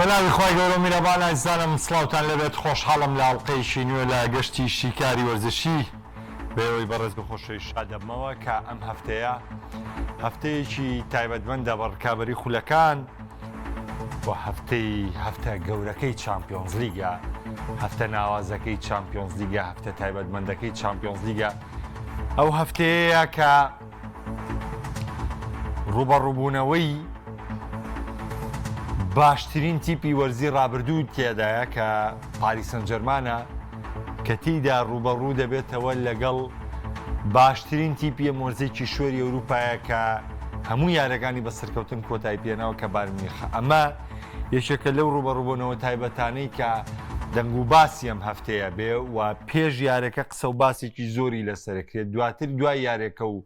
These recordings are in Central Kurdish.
بەناوی خوای گەورەو میرەبان ئازیزانم سڵاوتان لێبێت خۆشحاڵم لە ئەڵقەیەکی نوێ لە گەشتی شیکاری وەرزشی بە ئێوەی بەڕێز و خۆشەویست شاد دەبمەوە کە ئەم هەفتەیە هەفتەیەکی تایبەتمەندە بە ڕکابەری خولەکان و هەفتەی هەفتە گەورەکەی چامپیۆنزلیگە هەفتە ناوازەکەی چامپیۆنزلیگە هەفتە تایبەتمەندەکەی چامپیۆنزلیگە ئەو هەفتەیە کە ڕووبەڕووبوونەوەی باشترین تیپی وەرزی ڕابردوو تێدایە کە پاریس سەنجەرمانە کە تێیدا ڕووبەڕوو دەبێتەوە لەگەڵ باشترین تیپی ئەم وەرزەی کیشوەری ئەوروپایە کە هەموو یارەکانی بە سەرکەوتن کۆتای پێناوە کە بایرن میونخە ئەمە یەکێکە لەو ڕووبەڕووبوونەوە تایبەتانەی کە دەنگ و باسی ئەم هەفتەیە بێ و پێش یارەکە قسە و باسێکی زۆری لەسەرکرێت دواتر دوای یارەکە و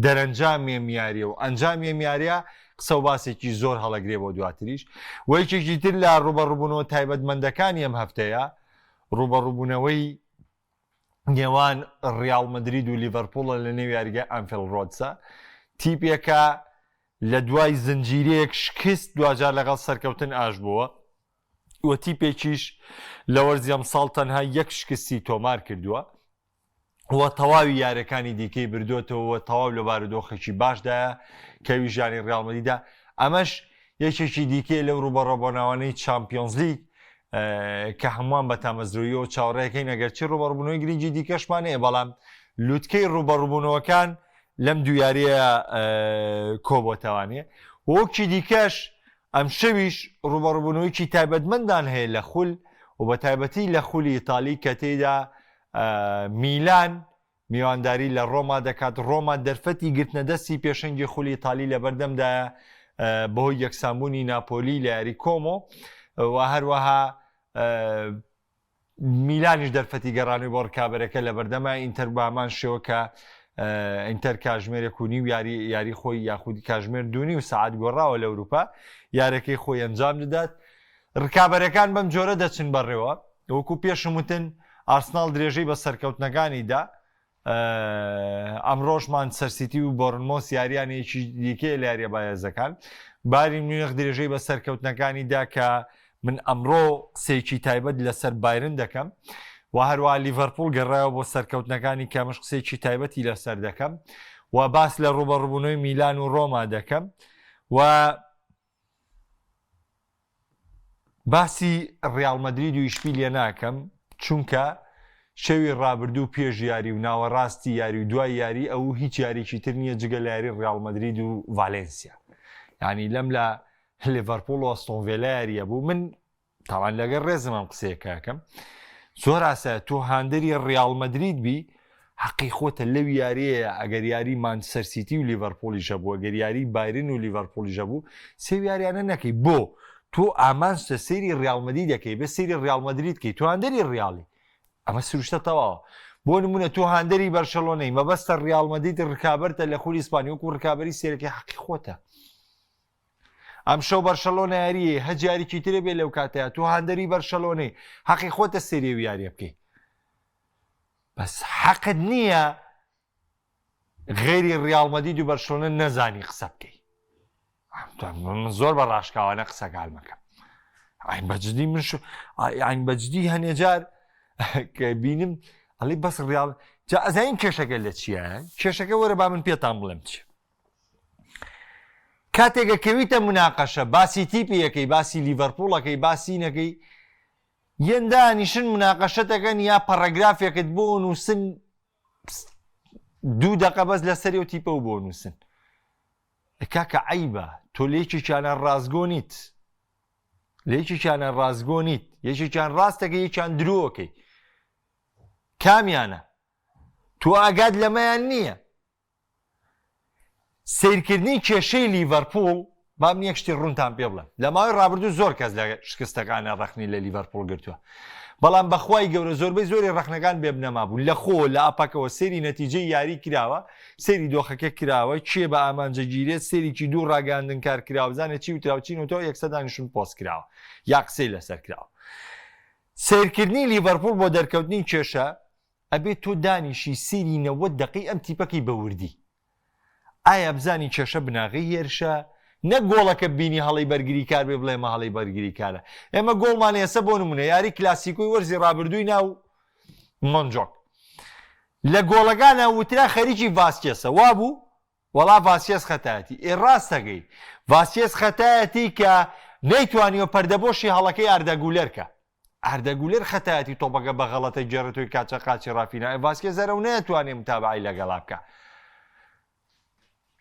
دەرەنجامی ئەم یاریە و ئەنجامی ئەم یاریە قسە و باسێکی زۆر هەڵەگرێ بۆ دواتریش و یەکێکی تر لە ڕووبەڕووبوونەوە تایبەتمەندەکانی ئەم هەفتەیە ڕووبەڕووبوونەوەی نێوان ڕیاڵ مەدرید و لیڤەرپوڵە لە نێو یاریگای ئانفیڵد ڕۆدسە تیپێکە لە دوای زنجیرەیەک شکست دواجار لەگەڵ سەرکەوتن ئاش بووە و تیپێکیش لە وەرزی ئەمساڵ تەنها یەک شکستی تۆمار کردووە و تەواوی یاریەکانی دیکەی بردوێتەوە و تەواو لە بارودۆخێکی باشدایە کە ئەویش یانەی ڕیاڵ مەدریدە ئەمەش یەکێکی دیکەیە لەو ڕوبەڕەبۆناوانەی چامپیۆنزلیگ کە هەمووان بە تامەزرۆیەوە چاوەڕێەکەین ئەگەرچی ڕوبەڕبوونەوەی گرنگی دیکەشمان هەیە بەڵام لوتکەی ڕوبەڕبوونەوەکان لەم دوو یاریە کۆبۆتەوانێ وەکی دیکەش ئەمشەویش ڕووبەڕووبوونەوەیەکی تایبەتمەندان هەیە لە خول و بە تایبەتی لە خولی ئیتالی کە تێیدا میلان میوانداری لە ڕۆما دەکات، ڕۆما دەرفەتی گرتنە دەستی پێشەنگی خولی ئیتالی لەبەردەمدایە بەهۆی یەکسانبوونی ناپۆلی لە یاری کۆمۆ و هەروەها میلانیش دەرفەتی گەڕانەوەی بۆ ڕکابەرەکە لەبەردەمە ئینتەر بە هەمان شێوە کە ئینتەر کاژمێرێک و نیو یاری یاری خۆی یاخود کاژمێر دوونی و سەعات گۆڕاوە لە ئەوروپا یارەکەی خۆی ئەنجام دەدات ڕکابەرەکان بەم جۆرە دەچن بەڕێوە وەکو پێشم وتن ئارسناڵ درێژەی بە سەرکەوتنەکانی دا ئەمڕۆش مانچستەر سیتی و بۆرنمۆس یاریان یەکی دیکەیە لە یاریە بایەزەکان بایرن میونخ درێژەی بە سەرکەوتنەکانی دا کە من ئەمڕۆ قسەیەکی تایبەت لەسەر بایرن دەکەم و هەروە لیڤەرپوڵ گەڕایەوە بۆ سەرکەوتنەکانی کە ئەمەش قسەیەکی تایبەتی لەسەر دەکەم و باس لە ڕوبەڕبوونەوەی میلان و ڕۆما دەکەم و باسی ڕیاڵ مەدرید و ئیشبیلیە ناکەم چونکە شەوی ڕابردوو پێش یاری و ناوەڕاستی یاری و دوای یاری ئەو هیچ یاریکی تر نییە جگە لە یاری ڕیاڵ مەدرید و ڤالێنسیا یعنی لەم لە لیڤەرپوڵ و ئەستۆن ڤێلا یاریە بوو من تاوان لەگەر ڕێزم ئەم قسەیەکەکەم زۆر ئاسایە تۆ هاندەری ڕیاڵ مەدرید بی حەقی خۆتە لەو یاریەیە ئەگەر یاری مانچستەر سیتی و لیڤەرپوڵیش هەبوو ئەگەر یاری بایرن و لیڤەرپوڵیش هەبوو سێ یاریانە نەکەی بۆ تۆ ئامانجتە سەیری ڕیاڵ مەدرید دەکەی بێ سەیری ڕیاڵ مەدرید کەی تۆ هاندەری ڕیاڵی ئەمە سروشتە تەواوە بۆ نمونە تۆ هاندەری بەرشەلۆنەی مەبەستە ڕیاڵ مەدرید ڕکابەرتە لە خولی ئیسپانی وەکو ڕکابەری سێرەکەی حەقی خۆتە ئەمشەو بەرشەلۆنە یاریە هەج یاریکی ترێ بێ لەو کاتەیە تۆ هاندەری بەرشەلۆنەی حەقی خۆتە سێری و یاریە بکەی بەس حەقت نییە غەیری ڕیاڵ مەدید و بەرشلۆنە نەزانی قسە بکەی من زۆر بە ڕاشکاوانە قسەکانمەکەم ئاین بەجدی من ئاین بەجدی هەنێجار کە بینم ئەڵی بەس ڕیاڵ جا ئەزانین کێشەکە لە چییە کێشەکە وەرە با من پێتان بڵێم چی کاتێکە کەویتە مناقەشە باسی تیپی یەکەی باسی لیڤەرپوڵەکەی باسی نەکەی یەن دانیشن مناقەشەت ئەکەن یا پەڕەگرافێکت بۆ نووسن دوو دەقە بەس لەسەری و تیپە و بۆ نووسن کاکە عیبە تۆ لە یەکێکیانە ڕاستگۆ نیت لە یەکێکیانە ڕاستگۆ نیت یەکێکیان ڕاستەکە یەکیان درۆکەی کامیانە تۆ ئاگات لەمەیان نییە سەیرکردنی کێشەی لیڤەرپوڵ با من یەک شتی ڕوونتان پێ بڵێم لە ماوەی ڕابردوو زۆر کەس لە شکستەکانە ڕەخنەی لە لیڤەرپوڵ گرتووە بەڵام بەخوای گەورە زۆربەی زۆری ڕەخنەکان بێبنەما بوو لە خۆ لە ئەپەکەوە سەیری نەتیجەی یاری کراوە سەیری دۆخەکە کراوە کێ بە ئامانجە گیرێت سەیرێکی دوو ڕاگەیاندنکار کراوە بزانێت چی وتراوە چی نەوتراوە یەکسەر دانیشتون پۆست کراوە یا قسەی لەسەر کراوە سەیرکردنی لیڤەرپوڵ بۆ دەرکەوتنی کێشە ئەبێت تۆ دانیشی سەیری 90 دەقەی ئەم تیپەکەی بە وردی ئایا بزانی کێشە بناغەی هێرشە؟ نەک گۆڵەکە بینی هەڵەی بەرگریکار بێ بڵێ مە هەڵەی بەرگریکارە. ئێمە گۆڵمان ئێسە بۆ نمونە یاری کلاسیکۆی وەرزی ڕابردووی ناو مۆنجۆک لە گۆڵەکانە وترا خەریکی ڤاسکێسە وابوو؟ وەڵا ڤاسکێس خەتایەتی. ئێ ڕاستەکەی ڤاسکێس خەتایەتی کە نەیتوانیوە پەردەپۆشی هەڵەکەی ئاردا گولەر کە. ئاردا گولەر خەتایەتی تۆپەکە بە غەڵەتە گێڕێتەوەی کاچە قاچی ڕافینا ئێ ڤاسکێس هەر ئەو نەیەتوانێ متابەعەی لەگەڵا بکا.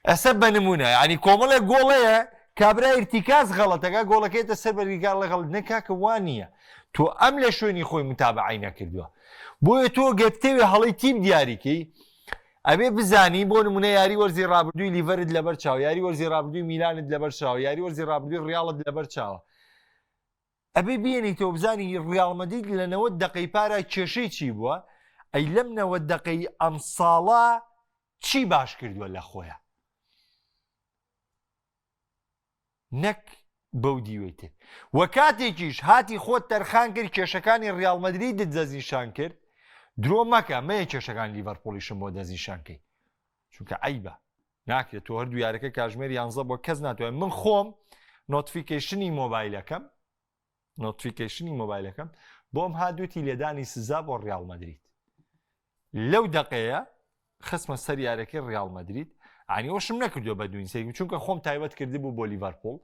ئەسە بە نمونە یانی کۆمەڵێک گۆڵ هەیە کابرا ئیرتیکاز غەڵەتەکە گۆڵەکەیتە سەر بەرگریکار ڵێ غەڵەت نە کاکە وا نییە تۆ ئەم لە شوێنی خۆی متابەعەی نەکردووە بۆیە تۆ گەر بتەوێ هەڵەی تیپ دیاریکەی ئەبێ بزانی بۆ نمونە یاری وەرزی ڕابردووی لیڤەرت لەبەر چاو یاری وەرزی ڕابردووی میلانت لەبەر چاو یاری وەرزی ڕابردووی ڕیاڵت لەبەر چاوە ئەبێ بێنیتەوە بزانی ڕیاڵ مەدرید لە 90 دقەی پارا کێشەی چی بووە ئەی لەم 90 دقەی ئەمساڵە چی باش کردووە لە خۆیان نەک بەو دیوەی تر و کاتێکیش هاتی خۆت تەرخان کرد کێشەکانی ڕیاڵ مەدریدت دەستنیشان کرد درۆ مەکە مەیە کێشەکان لیڤەرپۆلیشم بۆ دەستنیشان کەی چونکە عیبە ناکرێت تۆ هەردوو یارەکە کاژمێر یانزە بۆ کەس ناتوانێت من خۆم notification ی مۆبایلەکەم notification ی مۆبایلەکەم بۆم هادوتی لێدانی سزا بۆ ڕیاڵ مەدرید لەو دەقەیە خستمە سەر یارەکەی ڕیاڵ مەدرید ئانی ئەوشم نەکردووە بە دوین سەیرم چونکە خۆم تایبەت کردبوو بۆ لیڤەرپۆل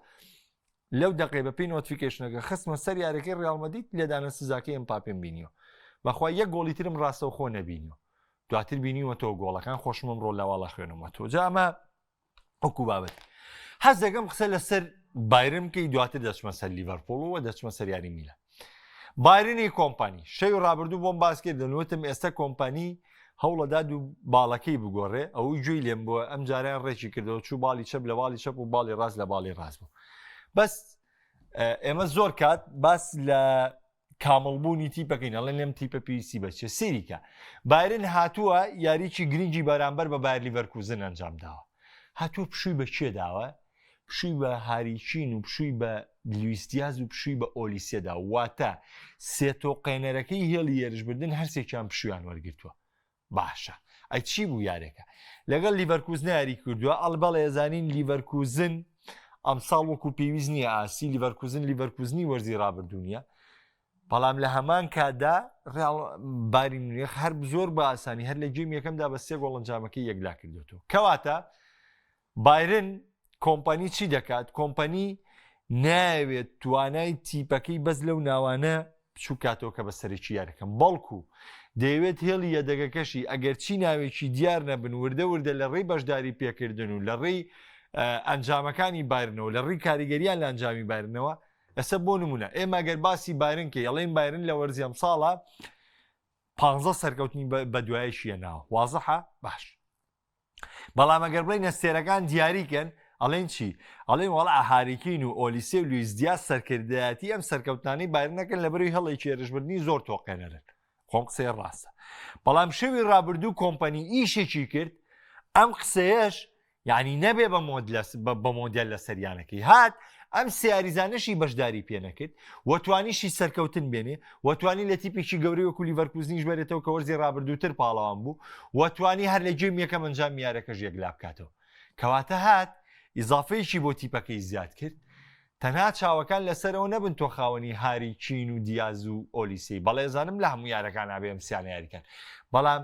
لەو دەقەی بەپی notification ەکە خستمە سەر یارەکەی ڕیاڵ مەدرید لێدانە سزاکەی ئەمپاپێم بینیوە بەخوا یەک گۆڵی ترم ڕاستەوخۆ نەبینیوە دواتر بینیومەتەوە گۆڵەکان خۆشمم ڕۆ لەواڵە خوێنمەتەوە جا ئەمە وەکو بابەت حەز دەکەم قسە لەسەر بایرن بکەی دواتر دەچمە سەر لیڤەرپۆڵەوە دەچمە سەر یاری میلان بایرنی کۆمپانی شەوی ڕابردوو بۆم باس کردن وتم ئێستا کۆمپانی هەوڵەدا دوو باڵەکەی بگۆڕێ ئەو گوێی لێم بووە ئەم جاریان ڕێکی کردەوە چوو باڵی چەپ لە باڵی چەپ و باڵی ڕاست لە باڵی ڕاست بوو بەس ئێمە زۆر کات باس لە کامڵبوونی تیپەکەین ئەڵێن لەم تیپە پێویستی بە چیە سەیریکە بایرن هاتووە یاریی گرنگی بەرامبەر بە بایر لیڤەرکوزن ئەنجام داوە هاتووە پشووی بە کێ داوە پشووی بە هاریکین و پشووی بە لویس دیاز و پشووی بە ئۆلیسێدا واتە سێ تۆقێنەرەکەی هێڵی هێرشبردن هەرسێکیان پشویان وەرگتووە باشە ئەی چی بوو یارێکە لەگەڵ لیڤەرکوزن یاری کردووە ئەڵ بەڵێ زانین لیڤەرکوزن ئەمساڵ وەکو پێویست نییە ئاسی لیڤەرکوزن لیڤەرکوزنی وەرزی ڕابردوو نییە بەڵام لە هەمان کاتدا ڕیاڵ باری میونخ هەر زۆر بە ئاسانی هەر لە game یەکەمدا بە سێ گۆڵ ئەنجامەکەی یەکلا کردوێتەوە کەواتە بایرن کۆمپانی چی دەکات؟ کۆمپانی نایەوێت توانای تیپەکەی بەس لەو ناوانە بچووکاتەوە کە بە سەرەکی یاریەکەن بەڵکو دەیەوێت هێڵی یەدەگەکەشی ئەگەر چی ناوێکی دیار نەبن وردە وردە لە ڕێی بەشداری پێکردن و لە ڕێی ئەنجامەکانی بایرنەوە لە ڕێی کاریگەریان لە ئەنجامی بایرنەوە ئێستا بۆ نمونە ئێمە گەر باسی بایرن کەی ئەڵێن بایرن لە وەرزی ئەمساڵە 15 سەرکەوتنی بە دوایشیە ناوە وازحە باش بەڵام ئەگەر بڵێین ئەستێرەکان دیاریکەن ئەڵێن چی؟ ئەڵێن وەڵا هاریکین و ئۆلیسێ و لویس دیاز سەرکردایەتی ئەم سەرکەوتنانەی بایرن نەکەن لەبەرەوەی هەڵێکی هێرشبردنی زۆر تۆقێنەرن خۆم قسەی ڕاستە بەڵام شەوی ڕابردوو کۆمپەنی ئیشێکی کرد ئەم قسەیەش یعنی نەبێ بە مۆد بە مۆدیل لە سەریانەکەی هات ئەم سیاریزانەشی بەشداری پێ نەکرد و توانیشی سەرکەوتن بێنێ و توانی لە تیپێکی گەورەی وەکو لیڤەرکوزنیش بەرێتەوە کە وەرزی ڕابردووتر پاڵەوان بوو و توانی هەر لە game یەکەم ئەنجام یارەکەش یەکلا بکاتەوە کەواتە هات ئیزافەیەکی بۆ تیپەکەی زیاد کرد تەنها چاوەکان لەسەرەوە نەبن تۆ خاوەنی هاری کین و دیاز و ئۆلیسی بەڵێ زانم لە هەموو یارەکان ئابێ ئەم سیانە یاریکەن بەڵام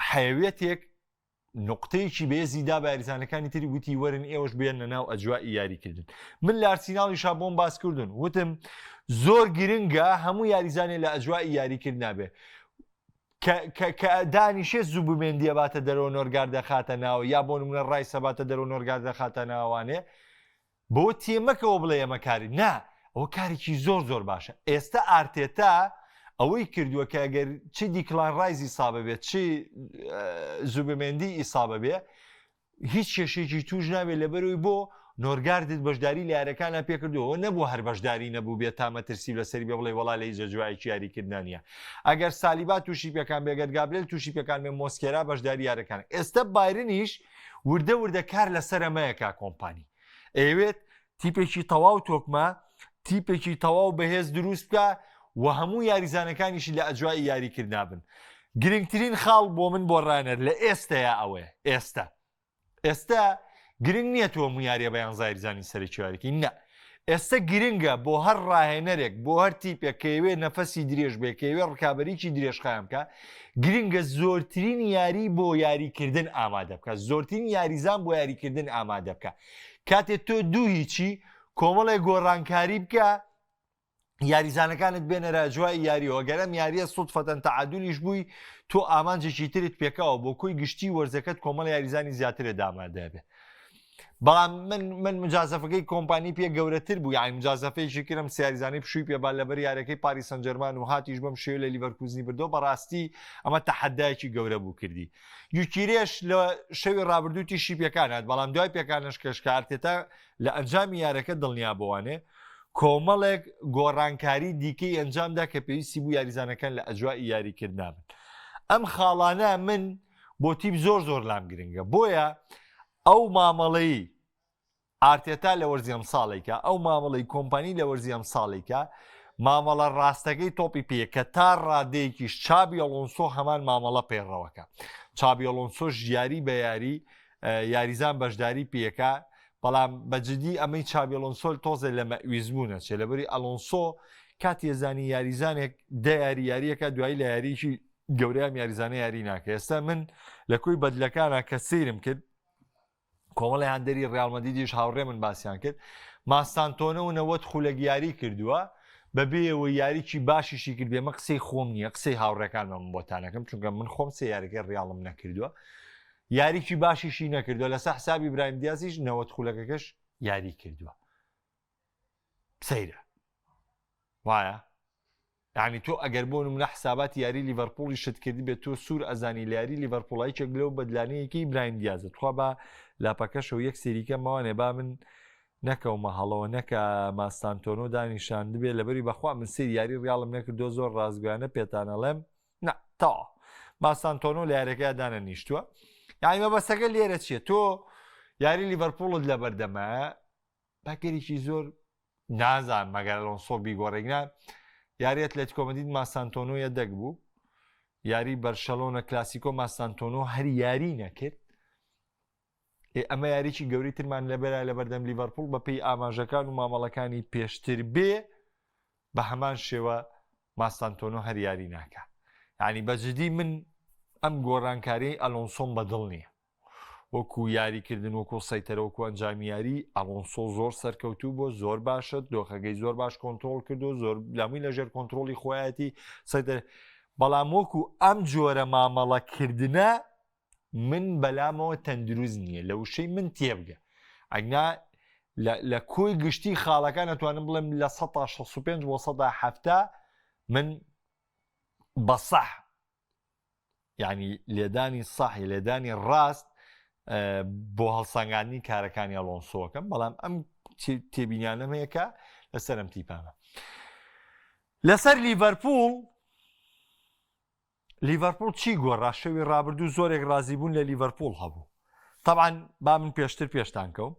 حەیەویەتێک نوقتەیەکی بەهێزی دا بە یاریزانەکانی تری وتی وەرن ئێوەش بێنە ناو ئەجوائی یاریکردن من لە ئارسیناڵیشا بۆم باس کردون وتم زۆر گرنگە هەموو یاریزانێ لە ئەجوائی یاریکرد نابێ کە دانیشێ زوبمێندیە باتە دەرەوە نۆرگار دەخاتە ناوە یا بۆ نمونە ڕای سەباتە دەرەوە نۆرگار دەخاتە ناوانێ بۆ تێمەکەوە بڵێ ئێمە کاری نا ئەوە کارێکی زۆر زۆر باشە ئێستا ئارتێتا ئەوەی کردووە کە ئەگەر چی دیکلان ڕایز ئیسابە بێت چی زوبمێندی ئیسابە بێ هیچ کێشێکی توش نابێت لەبەرەوەی بۆ نۆرگاردت بەشداری لە یارەکانە پێکردەوە نەبوو هەر بەشداری نەبوو بێت تا مەترسی لەسەری بێ بڵێ وەڵا لە هیچ جوایەکی یاریکردنا نییە ئەگەر سالیبا تووشی پێکان بێگەر گابرێل تووشی پێکان بێ مۆسکێرا بەشداری یارەکان ئێستا بایرنیش وردە وردە کار لەسەر ئەمەیە کا کۆمپانی ئەیەوێت تیپێکی تەواو تۆکمە تیپێکی تەواو بەهێز دروست بکە و هەموو یاریزانەکانیشی لە ئەجوای یاریکردنا بن گرنگترین خاڵ بۆ من بۆ ڕانەر لە ئێستەیە ئەوەیە ئێستا ئێستا گرنگ نییە تۆ هەموو یاریە بە یانزە یاریزانی سەرەکی یاریکەی نە ئێستا گرنگە بۆ هەر ڕاهێنەرێک بۆ هەر تیپێک کەیەوێ نەفەسی درێژ بێ کەیەوێ ڕکابەریی درێژخایەن بکە گرنگە زۆرترین یاری بۆ یاریکردن ئامادە بکە زۆرترین یاریزان بۆ یاریکردن ئامادە بکە کاتێ تۆ دوو هیچی کۆمەڵێک گۆڕانکاری بکە یاریزانەکانت بێنەرە ئەجوای یاریەوە گەر ئەم یاریە سوتفەتەن تەعادولیش بووی تۆ ئامانجێکی ترت پێکاوە بۆ کۆی گشتی وەرزەکەت کۆمەڵ یاریزانی زیاترە دامادە بێ بەڵام من من مجازەفەکەی کۆمپانی پێ گەورەتر بوو یانی مجازەفەیەکی کرم سیاریزانی پشووی پێ با لەبەر یارەکەی پاریس سانجێرمان و هاتیش بەم شێوە لە لیڤەرکوزنی بردەوە بەڕاستی ئەمە تەحەدایەکی گەورە بوو کردی یوکیرێش لە شەوی ڕابردوو تیشی پێکان هات بەڵام دوای پێکانش کەشکە ئارتێتا لە ئەنجامی یارەکە دڵنیا بۆوانێ کۆمەڵێک گۆڕانکاری دیکەی ئەنجامدا کە پێویستی بوو یاریزانەکان لە ئەجوائی یاریکردنا بن. ئەم خاڵانە من بۆ تیپ زۆر زۆر لام گرنگە بۆیە ئەو مامەڵەی ئارتێتا لە وەرزی ئەمساڵێکە ئەو مامەڵەی کۆمپانی لە وەرزی ئەمساڵێکە مامەڵە ڕاستەکەی تۆپی پێ کە تا ڕادەیەکیش چابی ئەڵۆنسۆ هەمان مامەڵە پەیڕەوەکە چابی ئەڵۆنسۆش یاری بە یاری یاریزان بەشداری پێکا بەڵام بە جدی ئەمەی چابی ئەلۆنسۆ تۆزێ لە مەئویز بوون ئەچێ لەبەری ئەلۆنسۆ کاتی ئەزانی یاریزانێک دە یاری یاریەکە دوایی لە یاریی گەورەیان یاریزانە یاری ناکە ئێستا من لە کۆی بەدلەکانە کە سەیرم کرد کۆمەڵی هاندەری ڕیال مەدریدیش هاوڕێ من باسیان کرد ماستانتۆنە و 90 خولەک یاری کردووە بەبێ ئەوەی یاریی باشیشی کرد بێمە قسەی خۆم نییە قسەی هاوڕێکانمە من بۆتانەکەم چونکە من خۆم سێ یاریەکەی ڕیاڵم نەکردووە یاریی باشیشی نەکردووە لەسەر حسابی برایم دیازیش 90 خولەکەکەش یاری کردووە سەیرە وایە یعنی تۆ ئەگەر بۆ نمونە حساباتی یاری لیڤەرپوڵی شت کردی بێت تۆ سوور ئەزانی لە یاری لیڤەرپوڵایکێک لەو بەدلانەیەکی برایم دیازە تخوا بە لاپەکەشەوە یەک سێریکە ماوانێ با من نەکەومە هەڵەوە نەکە ماستانتۆنۆ دانیشاندبێ لەبەری بەخوا من سیر یاری ڕیاڵم نەکردو زۆر ڕاستگویانە پێتانەڵێم نا تەواو ماستانتۆنۆ لە یاریەکەیا دانەنیشتووە یعنی مەبەستەکە لێرە چییە تۆ یاری لیڤەرپوڵت لە بەردەمە پەکەرێکی زۆر نازان مەگەر ئەلۆنسۆ بیگۆڕێگنا یاری ئەتلەتیکۆ مەدرید ماسانتۆنۆ یەدەک بوو یاری بەرشەلۆنە کلاسیکۆ ماسانتۆنۆ هەر یاری نەکرد ئێ ئەمە یاریی گەورەی ترمان لەبەرە لە بەردەم لیڤەرپوڵ بەپێی ئاماژەکان و مامەڵەکانی پێشتر بێ بە هەمان شێوە ماستانتۆنۆ هەر یاری ناکا یعنی بە جدی من ئەم گۆڕانکاریی ئەلۆنسۆم بەدڵ نییە وەکو یاریکردن وەکو سەیتەرە وەکو ئەنجامی یاری ئەڵۆنسۆ زۆر سەرکەوتوو بۆ زۆر باشە دۆخەکەی زۆر باش کۆنتترۆل کردو زۆر لەمووی لەژێر کۆنتترۆلی خۆیەتی سەیتەر بەڵام وەکو ئەم جۆرە مامەڵەکردنە من بەلامەوە تەندروست نییە لە وشەی من تێبگە ئەگنا لە کۆی گشتی خاڵەکان ئەتوانم بڵێم لە 165 بۆ 170 من بە سەح یعنی لێدانی ساحی لێدانی ڕاست بۆ هەڵسەنگاندنی کارەکانی ئەڵۆنسۆکەم بەڵام ئەم تێبینیانەم هەیە کە لەسەر ئەم تیپانە لەسەر لیڤەرپوڵ لیڤەرپوڵ چی گۆڕا شەوی ڕابردوو زۆرێک ڕازیبوون لە لیڤەرپوڵ هەبوو تەبعەن با من پێشتر پێشتان کەوم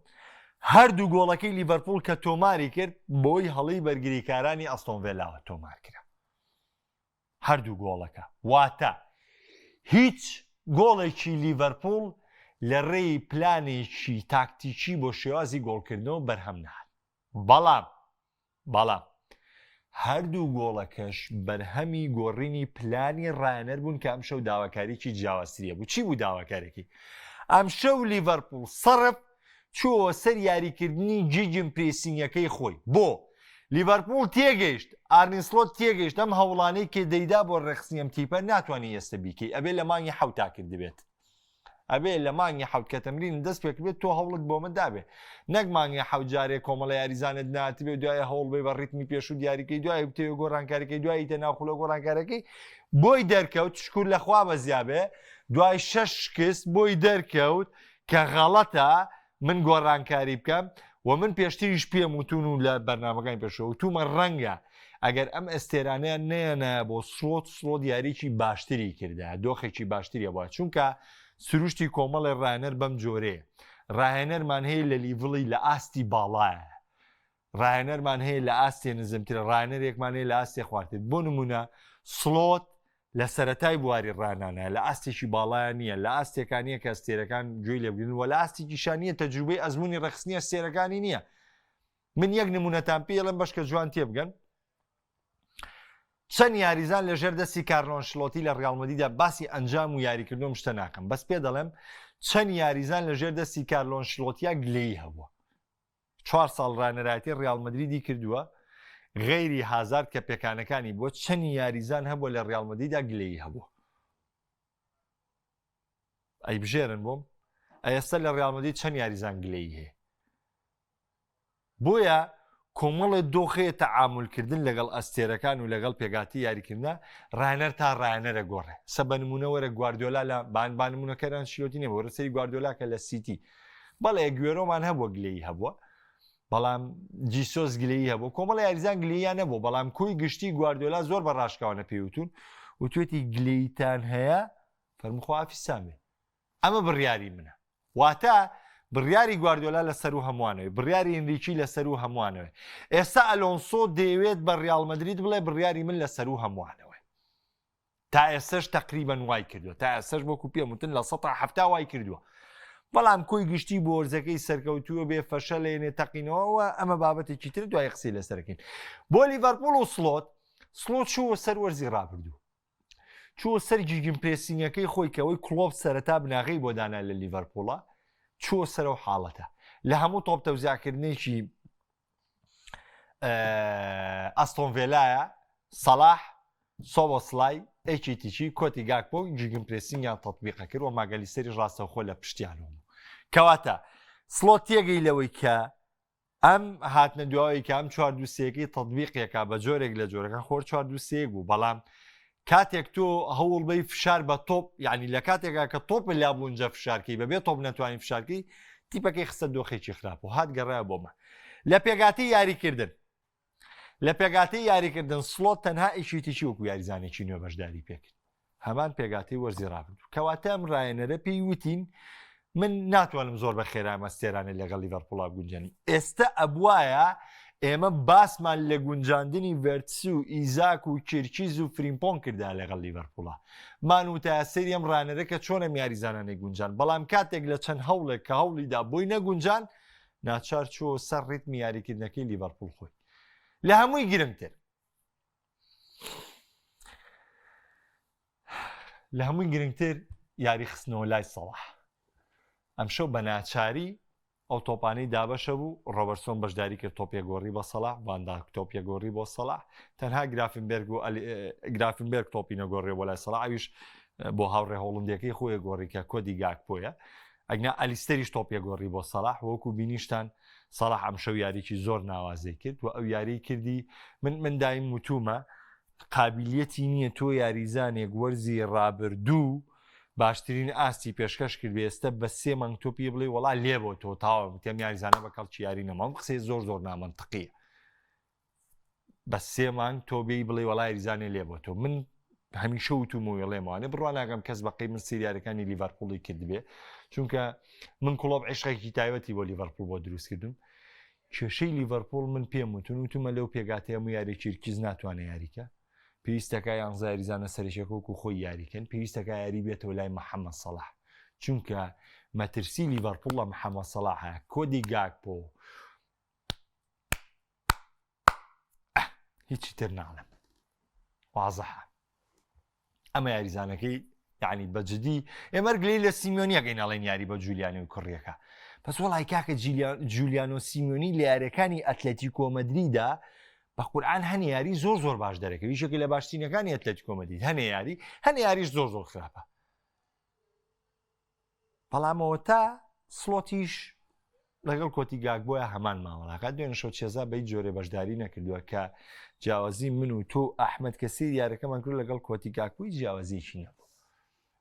هەردوو گۆڵەکەی لیڤەرپوڵ کە تۆماری کرد بۆی هەڵی بەرگریکارانی ئەستۆن ڤێلاوە تۆمار کرا هەردوو گۆڵەکە واتە هیچ گۆڵێکی لیڤەرپوڵ لە ڕێی پلانێکی تاکتیکی بۆ شێوازی گۆڵکردنەوە بەرهەم نەهات بەڵام بەڵام هەردوو گۆڵەکەش بەرهەمی گۆڕینی پلانی ڕایەنەر بوون کە ئەمشەو داواکاریی جیاوازتری هەبوو. چی بوو داواکاریەکەی؟ ئەمشەو لیڤەرپوڵ سەرف چووەوە سەر یاریکردنی گیگن پرێسینگەکەی خۆی. بۆ؟ لیڤەرپوڵ تێگەیشت، ئارنی سڵۆت تێگەیشت ئەم هەوڵانەی کە دەیدا بۆ ڕێکخستنی ئەم تیپە ناتوانی ئێستە بیکەی، ئەبێ لە مانگی حەوتا کردبێت. ئەبێ لە مانگی حەوت کە تەمرینت دەست پێکردبێت تۆ هەوڵت بۆ من دابێ نەک مانگی حەوت جارێ کۆمەڵە یاریزانت ناتبێ و دوای هەوڵ بێ بە ڕیتمی پێشوو دیاریکەی دوای بتەوێ گۆڕانکاریکەی دوایی تە ناو خولە گۆڕانکارەکەی بۆی دەرکەوت شکور لەخوا بەزیابێ دوای شەش شکست بۆی دەرکەوت کە غەڵەتە من گۆڕانکاری بکەم و من پێشتریش پێم وتون و لە بەرنامەکانی پێشەوە وتومە ڕەنگە ئەگەر ئەم ئەستێرانەیان نەیانایە بۆ سڵۆت سڵۆت یاریی باشتری کردە دۆخێکی باشتریە بووە چونکە سروشتی کۆمەڵی ڕاهێنەر بەم جۆرەیە ڕاهێنەرمان هەیە لە level ی لە ئاستی باڵایە ڕاهێنەرمان هەیە لە ئاستێ نزمترە ڕاهێنەرێکمان هەیە لە ئاستێ خوارتر بۆ نمونە سڵۆت. لە سەرەتای بواری ڕانانە لە ئاستێکی باڵایە نییە لە ئاستێکا نییە کە ئەستێرەکان گوێی لێ بگرن و لە ئاستێکیشا نییە تەجروبەی ئەزموونی ڕێکخستنی ئەستێرەکانی نییە. من یەک نمونەتان پێ ئەڵێم بەشکە جوان تێبگەن. چەند یاریزان لە ژێر دەستی کارلۆ ئەنشلۆتی لە ڕیاڵ مەدریدا باسی ئەنجام و یاریکردن و شتە ناکەم بەس پێ دەڵێم چەند یاریزان لە ژێر دەستی کارلۆ ئەنشلۆتیا گلەیی هەبووە چوار ساڵ ڕانەرایەتی ڕیاڵ مەدریدی کردووە غەیری هازارد کە پێکانەکانی بووە چەند یاریزان هەبووە لە ڕیاڵ مەدریدا گلەیی هەبووە ئەی بژێرن بۆم ئێستا لە ڕیاڵ مەدرید چەند یاریزان گلەیی هەیە بۆیە کۆمەڵێ دۆخ هەیە تەعامولکردن لەگەڵ ئەستێرەکان و لەگەڵ پێکهاتەی یاریکردنا ڕاهێنەر تا ڕاهێنەرە گۆڕێ سە بە نمونە وەرە گواردیۆلا لە بان با نمونەکەر ئەنشیلۆتی نیە وەرە سەری گواردیۆلا کە لە سیتی بەڵێ گوێرۆمان هەبووە گلەیی هەبووە بەڵام جیسۆس گلەیی هەبوو کۆمەڵە یاریزان گلەییان نەبوو بەڵام کۆی گشتی گواردیۆلا زۆر بە ڕاشکاوانە پێوتون وتوێتی گلەیتان هەیە فەرموو خوا حافیزتان بێ ئەمە بڕیاری منە. واتە بڕیاری گواردیۆلا لە سەروو هەمووانەوەی، بڕیاری ئینریکی لە سەروو هەمووانەوەی. ئێستا ئەلۆنسۆ دەیەوێت بە ریاڵ مەدرید بڵێ بڕیاری من لە سەروو هەمووانەوەی. تا ئێستەش تەقریبەن وای کردووە. تا ئێستەش وەکو پێم وتن 70% وای کردووە. بەڵام کۆی گشتی بۆ وەرزەکەی سەرکەوتووە بێ فەشەلێنێ تەقینەوە ئەمە بابەتێکی تر دوای قسەی لەسەرەکەین. بۆ لیڤەرپوڵ و سڵۆت، سڵۆت چووە سەر وەرزی رابردوو. چووە سەر gegenpressing ەکەی خۆی کە ئەوەی کڵۆپ سەرەتا بناغەی بۆ دانا لە لیڤەرپوڵە چووە سەر ئەو حاڵەتە لە هەموو تۆپ تەوزیعکردنێکی ئەستۆن ڤێلایە سەڵاح سۆبۆسلای ئێکیتیکی کۆتی گاکپۆ gegenpressing یان تەطبیقە کرد و ماگەلیستەریش ڕاستەوخۆ لە پشتیانەوە بوو کەواتە سڵۆت تێگەی لەوەی کە ئەم هاتنە دواوەی کە ئەم چوار دوو سێیەکەی تەتبیقێکا بە جۆرێک لە جۆرەکان خۆر چوار دوو سێیەک بوو بەڵام کاتێک تۆ هەوڵ بەی فشار بە تۆپ یعنی لە کاتێکا کە تۆپ لا بوونجە فشارکەی بەبێ تۆپ نەتوانانی فشارکەی تیپەکەی خستە دۆخێکی خراپ و هات گەڕای بۆمە لە پێگاتی یاریکردن لە پێگاتی یاریکردن سڵۆت تەنها ئیشیتیی وەکو یاریزانێکی نوێ بەشداری پێکرد هەمان پێگاتەی وەرزی ڕابردوو کەواتە ئەم ڕایەنەرە پێی وتین من ناتوانم زۆر بە خێرا مەستێرانە لەگەڵ لیڤەرپوڵا بگونجێنم ئێستا ئەبواە ئێمە باسمان لە گونجاندنی ڤێرتس و ئیزاک و کیرکیز و فریمپۆن کردا لەگەڵ لیڤەرپوڵا مان وتە سەیری ئەم ڕانەرە کە چۆنە یاریزانانەی گونجان بەڵام کاتێک لە چەند هەوڵێک کە هەوڵیدا بۆی نەگونجان ناچار چووە سەر ڕیتمی یاریکردنەکەی لیڤەرپوڵ خۆی لە هەمووی گرنگتر لە هەمووی گرنگتر یاری خستنەوە لای سەڵاح ئەمشەو بە ناچاری ئەو تۆپانەی دابەشە بوو ڕۆبەرسۆن بەشداری کرد تۆپێ گۆڕی بە سەڵاح ڤانداک تۆپیە گۆڕی بۆ سەڵاح تەنها گرافنبێرگ و گرافنبێرگ تۆپی نەگۆڕێ بۆ لای سەڵاح ئەویش بۆ هاوڕێ هۆڵندیەکەی خۆی گۆڕی کە کۆدی گاکپۆیە ئەگنا ئەلیستەریش تۆپیە گۆڕی بۆ سەڵاح وەکو بینیشتان سەڵاح ئەمشەو یاریی زۆر ناوازەی کرد و ئەو یاریی کردی من من دایم وتومە قابلیەتی نییە تۆ یاریزانێک وەرزی ڕابردوو باشترین ئاستی پێشکەش کرد ئێستا بە سێ مانگ تۆ پێ بڵێ وەڵا لێ بۆ تۆ تاوە تێم یاریزانە بە کەڵکی یاری نەمام قسەی زۆر زۆر نامەنتقیە بە سێ مانگ تۆ بێی بڵێ وەڵا یاریزانێ لێ بۆ تۆ من هەمیشە وتومە وێڵێمەوانێ بڕوا ناکەم کەس بەقەی من سریارەکانی لیڤەرپوڵی کردبێ چونکە من کڵۆب عشقێکی تایبەتی بۆ لیڤەرپوڵ بۆ دروست کردم کێشەی لیڤەرپوڵ من پێم وتون وتومە لەو پێگاتەیە هەموو یاری کیرکیز ناتوانێت یاریکە پێویستەکە یانزە یاریزانە سەرەکیەکە وەکو خۆی یاریکەن پێویستەکە یاری بێتەوە لای محەممەد سەڵاح چونکە مەترسی لیڤەرپوڵ لە محەممەد سەڵاحە کۆدی گاکپۆ هیچی تر ناڵێم وازحە ئەمە یاریزانەکەی یعنی بەجددی ئێمەر گلی لە سیمیۆنیەکەی ناڵێن یاری بە جولیانی و کوڕیەکە پس وڵی کاکە جولیانۆ سیمیۆنی لە یاریەکانی ئەتلەتیکۆ مەدریدا بە قورآان هەنە یاری زۆر زۆر باش دەرەکە یشێکی لە باشترینەکانی ئەتلەتیکۆ مەدرید هەنە یاری هەنە یاریش زۆر زۆر خراپە بەڵام ئەوەتا سڵۆتیش لەگەڵ کۆتی گاکبۆیە هەمان مامەڵاکە دوێنێ شەو چێزا بە هیچ جۆرێ بەشداری نەکردووە کە جیاوازی من و تۆ ئەحمد کە سەیری یارەکەمان کرد لەگەڵ کۆتی گاکبۆی جیاوازیەکی نەبوو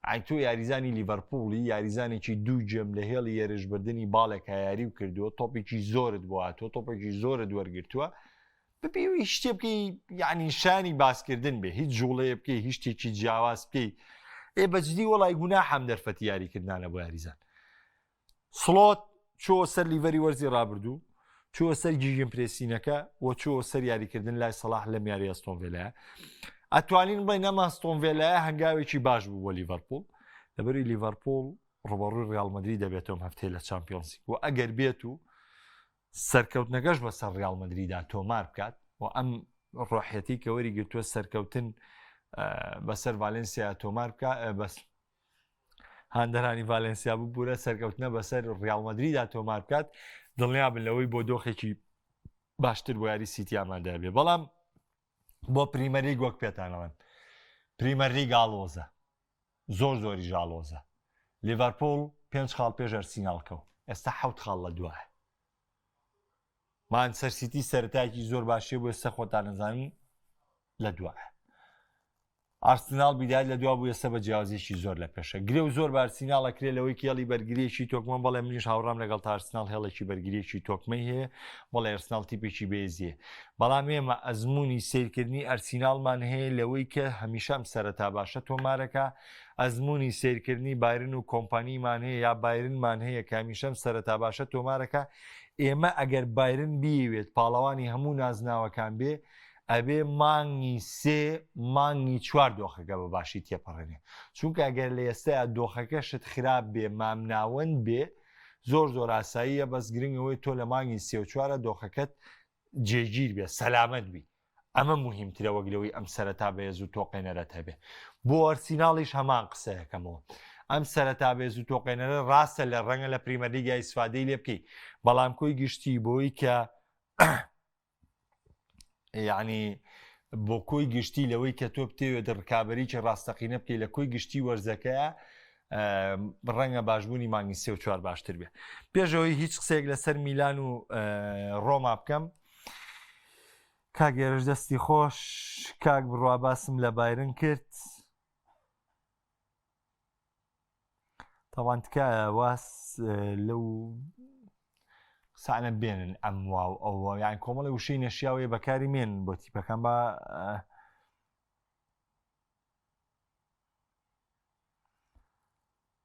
ئای تۆ یاریزانی لیڤەرپوڵی یاریزانێکی دوو گێم لە هێڵی هێرشبردنی باڵێکا یاری و کردووە تۆپێکی زۆرت بۆ هاتووە تۆپێکی زۆرت وەرگرتووە بەبێ ئەوەی شتێ بکەی یعنی شانی باسکردن بێ هیچ جوڵەیە بکەی هیچ شتێکی جیاواز بکەی ئێ بەجدی وەڵای گوناحەم دەرفەتی یاریکردانە بۆ یاریزان سڵۆت چۆ سەر لیڤەری وەرزی ڕابردوو چووە سەر gegenpressing ەکە و چووە سەر یاریکردن لای سەڵاح لەم یاری ئەستۆن ڤێلایە. ئەتوانین بڵێین ئەم ئاستۆن ڤێلایە هەنگاوێکی باش بوو بۆ لیڤەرپوڵ لەبەری لیڤەرپوڵ ڕوبەڕووی ڕیاڵ مەدرید دەبێتەوە هەفتەیە لە چامپیۆنسی و ئەگەر بێت و سەرکەوتنەکەش بەسەر ڕیاڵ مەدریدا تۆمار بکات و ئەم ڕۆحەتی کە وەری گرتووە سەرکەوتن بەسەر ڤالنسیا تۆمار بکە بەس هاندەرانی ڤالنسیا ببوورە سەرکەوتنە بەسەر ڕیاڵ مەدریدا تۆمار بکات دڵنیا بن لەوەی بۆ دۆخێکی باشتر بۆ یاری سیتی ئامادە بێ بەڵام بۆ پریمەرلیگ وەک پێتانەڵێم پریمەرلیگ ئاڵۆزە زۆر زۆری ژاڵۆزە لیڤەرپوڵ پێنج خاڵ پێش ئەرسیناڵ کەو ئێستا حەوت خاڵ لە دوایە مانچستەر سیتی سەرەتایەکی زۆر باشیە بۆ ئێستا خۆتان نەزانن لە دوایە ئارسناڵ بیدایەت لە دوا بوو ئێستا بە جیاوازیەکی زۆر لە پێشە. گرێ و زۆر بە ئارسیناڵ ئەکرێ لەوەی کە هێڵی بەرگریەکی تۆکمە بەڵێ منیش هاوڕام لەگەڵ تا ئارسناڵ هێڵێکی بەرگریەکی تۆکمەی هەیە بەڵێ ئەرسناڵ تیپێکی بەێزیە بەڵام ئێمە ئەزمموی سیرکردنی ئەرسیناڵمان هەیە لەوەی کە هەمیشە ئەم سەرەتا باشە تۆمارەکە ئەزمموی سیرکردنی بایرن و کۆمپانیمان هەیە یا بایرنمان هەیە کە هەمیشەم سەرەتا باشە تۆمارەکە ئێمە ئەگەر بایرن بیەوێت پاڵەوانی هەموو نازناوەکان بێ ئەبێ مانگی سێ مانگی چوار دۆخەکە بە باشی تێپەڕێنێ چونکە ئەگەر لە ئێستایا دۆخەکەشت خراپ بێ مامناوەند بێ زۆر زۆر ئاساییە بەس گرنگ ئەوەی تۆ لە مانگی سێ و چوارە دۆخەکەت جێگیر بێ سەلامەت بی ئەمە مهمترە وەک لەوەی ئەم سەرەتا بەێز و تۆقێنەرەت هەبێ بۆ ئەرسیناڵیش هەمان قسەیەکەمەوە ئەم سەرەتا بێز و تۆقێنەرە ڕاستە لە ڕەنگە لە پریمەرلیگا ئیسفادەی لێ بکەی بەڵام کۆی گشتی بۆی کە یعنی بۆ کۆی گشتی لەوەی کە تۆ بتەوێت ڕکابەریی ڕاستەقینە بکەیت لە کۆی گشتی وەرزەکەیە ڕەنگە باشبوونی مانگی سێ و چوار باشتر بێ پێشەوەی هیچ قسەیەک لەسەر میلان و ڕۆما بکەم کاگێرش دەستی خۆش کاک بڕوا باسم لە بایرن کرد تاوان تکایە واز لەو قسانە بێنن ئەم واو ئەوە یان کۆمەڵی وشەی نەشیاوەیە بەکاری مێن بۆ تیپەکان بە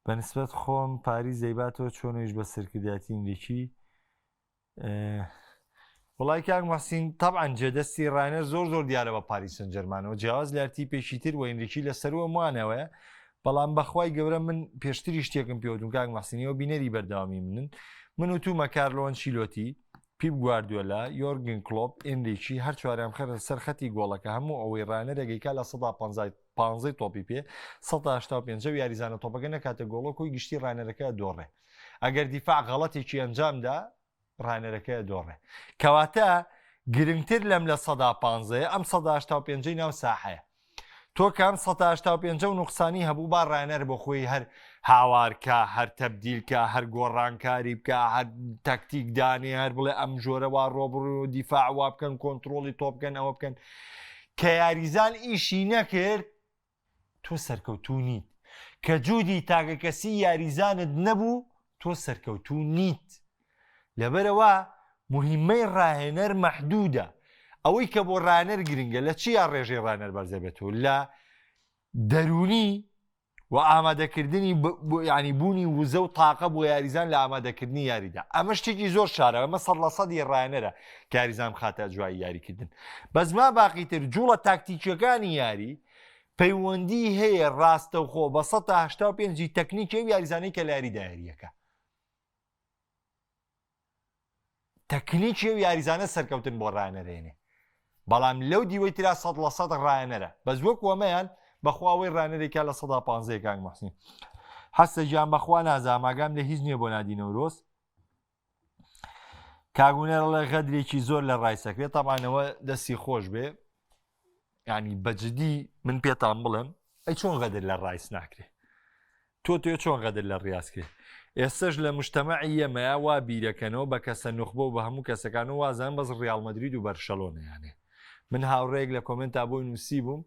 بەنسبەت خۆم پاریس دەیباتەوە چۆنیش بە سەرکردایەتی ئینریکی وڵای کاک محسین طبعا جێدەستی ڕانەر زۆر زۆر دیارە بە پاریس سن جەرمانەوە جیاواز لە تیپێکی تر و ئینریکی لە سەروە موانەوەیە بەڵام بەخوای گەورە من پێشتری شتێکم پێوتم کاک محسینیەوە بینەری بەردەوامی منن من و تومە کارلۆ ئەنچیلۆتی پیپ گواردیۆلا یۆرگن کلۆپ ئینریکی هەر چواریان بخەرە سەر خەتی گۆڵەکە هەموو ئەوەی ڕانەرێک ئەیکا لە سەدا پانزەی تۆپی پێ 185 یاریزانە تۆپەکە نەکاتە گۆڵۆ کۆی گشتی ڕانەرەکە دۆڕێ ئەگەر دیفاع غەڵەتێکی ئەنجامدا ڕانەرەکە دۆڕێ کەواتە گرنگتر لەم لە سەدا پانزەیە ئەم سەدا پێنجەی ناو ساحەیە تۆ کام 185 و نوقسانی هەبوو با ڕانەر بۆ خۆی هەر هاوارکە هەر تەبدیلکە هەر گۆڕانکاری بکە هەر تەکتیک دانێ هەر بڵێ ئەم جۆرە وا ڕۆبڕ و دیفاع وا بکەن کۆنتترۆلی تۆ بکەن ئەوە بکەن کە یاریزان ئیشی نەکرد تۆ سەرکەوتوو نیت کە جودی تاکەکەسی یاریزانت نەبوو تۆ سەرکەوتوو نیت لەبەرەوە مهمەی ڕاهێنەر مەحدودە ئەوەی کە بۆ ڕانەر گرنگە لە چیا ڕێژەی ڕانەر بەرزەبێتەوە لە دەرونی و ئامادەکردنی ینی بوونی وزە و تاقە بۆ یاریزان لە ئامادەکردنی یاریدا ئەمە شتێکی زۆر شارە ئەمە سەد لە سەدی ڕایەنەرە کە یاریزان بخاتە جوای یاریکردن بەس ما باقی تر جوڵە تاکتیکیەکانی یاری پەیوەندی هەیە ڕاستەوخۆ بە 185 تەکنیکی ئەو یاریزانەی کە لە یاریدا یاریەکە تەکنیکی ئەو یاریزانە سەرکەوتن بۆ ڕانەرێنێ بەڵام لەو دیوەی ترا سەد لە سەد ڕایەنەرە بەس وەکو ئەمەیان بەخواوەی ڕانەرێکا لە سەدا پانزەیە کاک محسین حەسە گیان بەخوا نازانم ئاگام لە هیچ نییە بۆ نادی نەورۆز کاگونەرڵێ غەدرێکی زۆر لە ڕایسەکرێت تەبانەوە دەستی خۆش بێ ینی بەجددی من پێتان بڵێم ئەی چۆن غەدر لە ڕایس ناکرێ تۆ تێ چۆن غەدر لە ڕیاز کرێ ئێستش لە مشتەمەعی ئێمەیا وا بیرەکەنەوە بە کەسە نوخبە و بە هەموو کەسەکان و وازان بەس ڕیاڵ مەدرید و بەرشەلۆنە یانێ من هاوڕێیەک لە comment ا بۆی نووسی بووم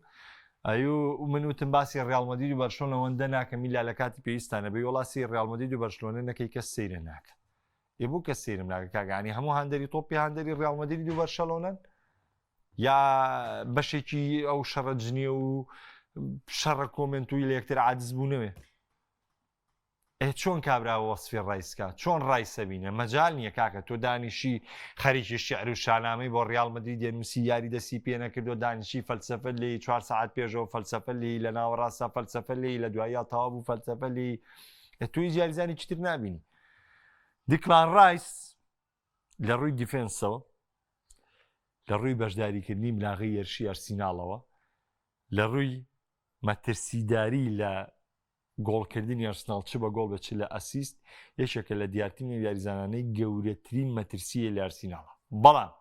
ئەیو من وتم باسی ڕیاڵ مەدرید و بەرشلۆنە وەندە ناکەم ئیلا لە کاتی پێویستانە بێ وەڵاسی ڕیاڵ مەدرید و بەرشلۆنە نەکەی کەس سەیرە ناکە ئێ بۆ کەس سەیرم ناکە کاگانی هەموو هاندەری تۆپی هاندەری ڕیاڵ مەدرید و بەرشەلۆنەن یا بەشێکی ئەو شەڕە جنێ و شەڕە comment وی لە یەکتر عادز بوونەوێ. ئێ چۆن کابرا وەسفی ڕایس کا چۆن ڕایسە بینە مەجال نییە کاکە تۆ دانیشی خەریکی شعر و شانامەی بۆ ڕیاڵ مەدرید دێنووسی یاری دەستی پێ نەکردو دانیشی فەلسەفە لێی چوار سەعات پێشەوە فەلسەفە لێی لە ناوەڕاستە فەلسەفە لێی لە دواییا تەواو بوو فەلسەفە لێی ئێ تۆ هیچ یاریزانێکی تر نابینی دیکلان ڕایس لە ڕووی دیفێنسەوە لە ڕووی بەشداریکردنی بناغەی هێرشی ئەرسیناڵەوە لە ڕووی مەترسیداری لە گۆڵکردنی ئەرسناڵ چ بە گۆڵ بێت چ لە ئەسیست یەکێکە لە دیارترین ئەو یاریزانانەی گەورەترین مەترسییە لە ئەرسیناڵە بەڵام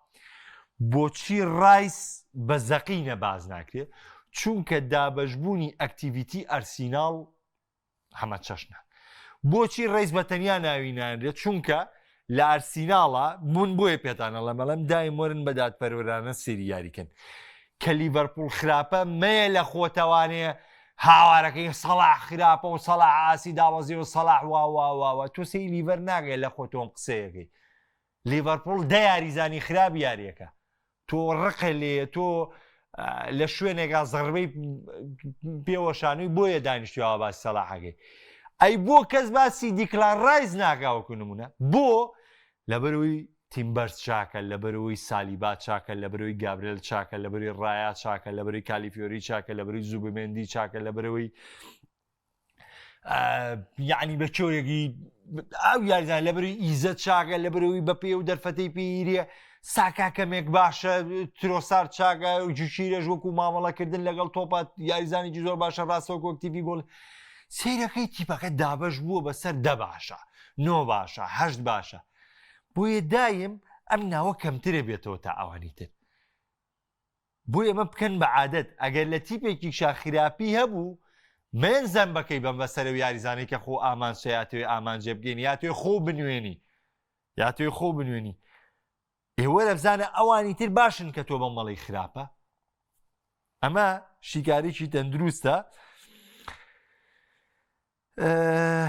بۆچی ڕایس بە زەقینە باز ناکرێت چونکە دابەشبوونی activity ئەرسیناڵ هەمە چەشنە بۆچی ڕیز بە تەنیا ناوی نانرێت چونکە لە ئارسیناڵا بوون بۆیە پێتان ئەڵێم ئەڵێم دایم وەرن بە دادپەروەرانە سەیری یاریکەن کە لیڤەرپوڵ خراپە مەیە لە خۆتەوانێ هاوارەکەی سەڵاح خراپە و سەڵاح ئاسی داوەزی و سەڵاح وا وا وا وا تۆ سەیری لیڤەر ناگەی لە خۆتۆم قسەیەکەی لیڤەرپوڵ دە یاریزانی خراپ یاریەکە تۆ ڕقە لێیە تۆ لە شوێنێکا زەڕبەی پێوەشانوی بۆیە دانیشتوەوە باسی سەلاحەکەی ئەی بۆ کەس باسی دیکلان ڕایز ناکاوەکو نمونە بۆ لەبەرەوەی تیمبەرز چاکە لەبەرەوەی سالیبا چاکە لەبەرەوەی گابرێل چاکە لەبەری ڕایا چاکە لەبەری کالیفیۆری چاکە لەبەری زوبمێندی چاکە لەبەرەوەی یعنی بە چۆرێکی ئەو یاریزان لەبەری ئیزە چاکە لەبەرەوەی بە پێ و دەرفەتەی پێیریە ساکا کەمێک باشە ترۆسار چاکە جوشیرەش وەکو مامەڵەکردن لەگەڵ تۆپات یاریزانێکی زۆر باشە ڕاستەوە کۆکتیڤی گۆڵ سیرەکەی تیپەکە دابەش بووە بەسەر دە باشە نۆ باشە هەشت باشە بۆیە دایم ئەم ناوە کەمترە بێتەوە تا ئەوانی تر بۆیە ئەمە بکەن بە عادەت ئەگەر لە تیپێکیشا خراپی هەبوو مەیەن زەنبەکەی بەم بەسەر و یاریزانەی کە خۆ ئامانجە یاتەوێ ئامانجێ بگەین یاتوێ خۆ بنوێنی یاتوێ خۆ بنوێنی ئێوە بزانە ئەوانی تر باشن کە تۆ بەم مەڵی خراپە ئەمە شیکارێکی تەندروستە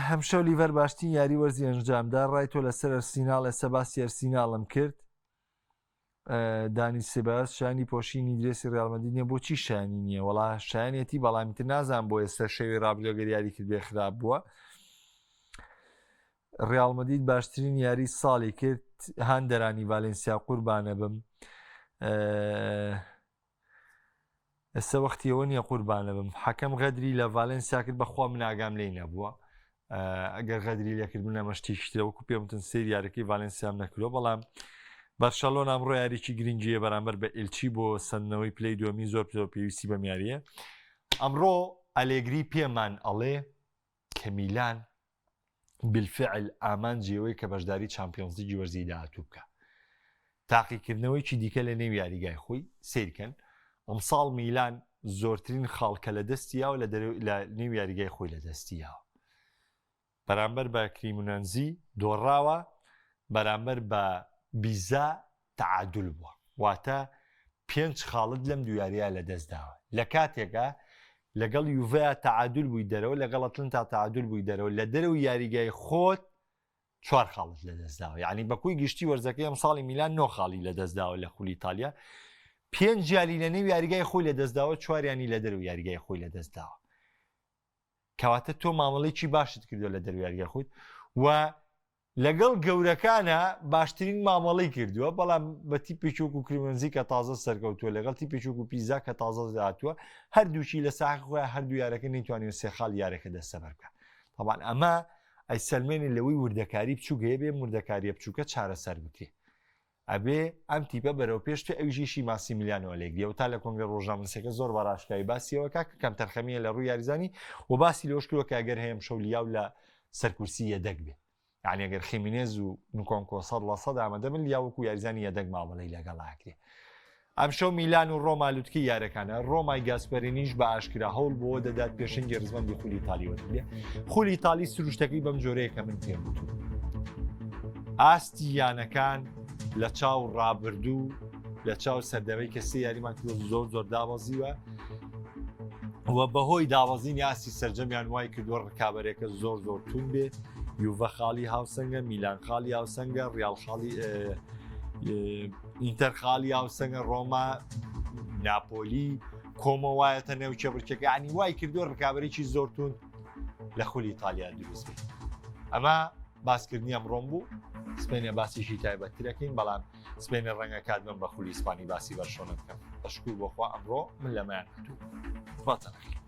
هەمشەو لیڤەر باشترین یاری وەرزی ئەنجامدا ڕای تۆ لەسەر ئەرسیناڵ ئێستا باسی ئەرسیناڵم کرد دانی سیباس شانی پۆشینی درێسی ڕیال مەدرید نیە بۆچی شانی نییە وەڵا شانیەتی بەڵام تر نازان بۆ ئێستا شەوی ڕابردوو گەر یاری کرد بێ خراپ بووە ڕیال مەدرید باشترین یاری ساڵی کرد هاندەرانی ڤالێنسیا قوربانە بم ئێستا وەختی ئەوە نییە قوربانە بم حەکەم غەدری لە ڤالێنسیا کرد بەخوا من ئاگام لێی نەبووە ئەگەر غەدری لێکردن ئەمە شتێکی ترە وەکو پێم وتن سەیر یاریەکەی ڤالێنسیام نەکردووە بەڵام بەرشەلۆنە ئەمڕۆ یاریی گرنگیە بەرامبەر بە ئیلچی بۆ سەندنەوەی پلەی دووەمی زۆر زۆر پێویستی بەم یاریە ئەمڕۆ ئەلێگری پێمان ئەڵێ کە میلان بالفعل ئامانجی ئەوەی کە بەشداری چامپیۆنزلیگی وەرزی داهاتوو بکە تاقیکردنەوەیکی دیکە لە نێو یاریگای خۆی سیرکەن ئەمساڵ میلان زۆرترین خاڵ کە لە دەستی یاوە لە نێو یاریگای خۆی لە دەستی یاوە بەرامبەر بە کریمونەنزی دۆڕاوە بەرامبەر بە بیزا تەعادول بووە واتە پێنج خاڵت لەم دوو یاریە لەدەستداوە لە کاتێکا لەگەڵ یوڤیا تەعادول بووی دەرەوە لەگەڵ ئەتلنتا تەعادول بووی دەرەوە لە دەرەوە یاریگای خۆت چوار خاڵت لەدەستداوە یعنی بە کۆی گشتی وەرزەکەی ئەم ساڵی میلان نۆ خاڵی لەدەستداوە لە خولی ئیتالیا پێنج یاری لە نێو یاریگای خۆی لەدەستداوە چواریانی لە دەرەوە یاریگای خۆی لەدەستداوە کەواتە تۆ مامەڵێکی باشت کردووە لە دەرەوە یاریگای خۆیت و لەگەڵ گەورەکانە باشترین مامەڵەی کردووە بەڵام بە تیپێکی وەکو کریمۆنزی کە تازە سەرکەوتووە لەگەڵ تیپێکی وەکو پیزا کە تازە هاتووە هەردووکی لە ساحی خۆیان هەردوو یارەکە نەیتوانیوە سێ خاڵ یارەکە دەستەبەر بکە تەبان ئەمە ئەیسەلمێنێ لەوەی وردەکاری بچووک هەیە بێ وردەکاریە بچووکە چارەسەر بکرێ ئەبێ ئەم تیپە بەرەو پێش بچێ ئەویش ئیشی ماسیمیلیانۆ ئەلێگریە و تا لە کۆنگرە ڕۆژنامەنووسەکە زۆر بە ڕاشکاوی باسی ئەوە کا کە کەمتەرخەمییە لە ڕووی یاریزانی و باسی لەوەش کردووە کە ئەگەر هەیە ئەمشەو لیاو لە سەرکورسی یەدەگ بێ یعنی ئەگەر خیمینێز و نکۆنکۆ 100% ئامادە بن لیاو وەکو یاریزانی یەدەگ مامەڵەی لەگەڵ ئەکرێ ئەمشەو میلان و ڕۆما لوتکەی یارەکانە، ڕۆمای گاسپەرینیش بە ئاشکرا هەوڵ بۆوە دەدات پێشەنگی ڕزبەندی خولی ئیتالی وەربگرێ. خولی ئیتالی سروشتەکەی بەم جۆرەیە کە من پێم وتوون. ئاستی یانەکان لە چاو ڕابردوو لە چاو سەردەمەی کە سێ یاریمان کردووە زۆر زۆر دابەزیوە و بەهۆی دابەزینی ئاستی سەرجەمیان وای کردووە ڕکابەرێکە زۆر زۆر تون بێ یوڤە خاڵی هاوسەنگە میلان خاڵی هاوسەنگە ڕیاڵ خاڵی ئینتەر خاڵی هاوسەنگە ڕۆما ناپۆلی کۆمە وایەتە نێو کێبڕکێکە ینی وای کردووە ڕکابەرێکی زۆر توند. لە خولی ئیتالیا دروست بێت. ئەمە باسکردنی ئەمڕۆم بوو، سبەینێ باسێکی تایبەتترەکەین، بەڵام سبەینێ ڕەنگە کات بم بە خولی ئیسپانی باسی بەرشۆنە بکەم. بە شکور بۆ خوا ئەمڕۆ من لەمەیان هاتوو. خواتان لەگەڵ.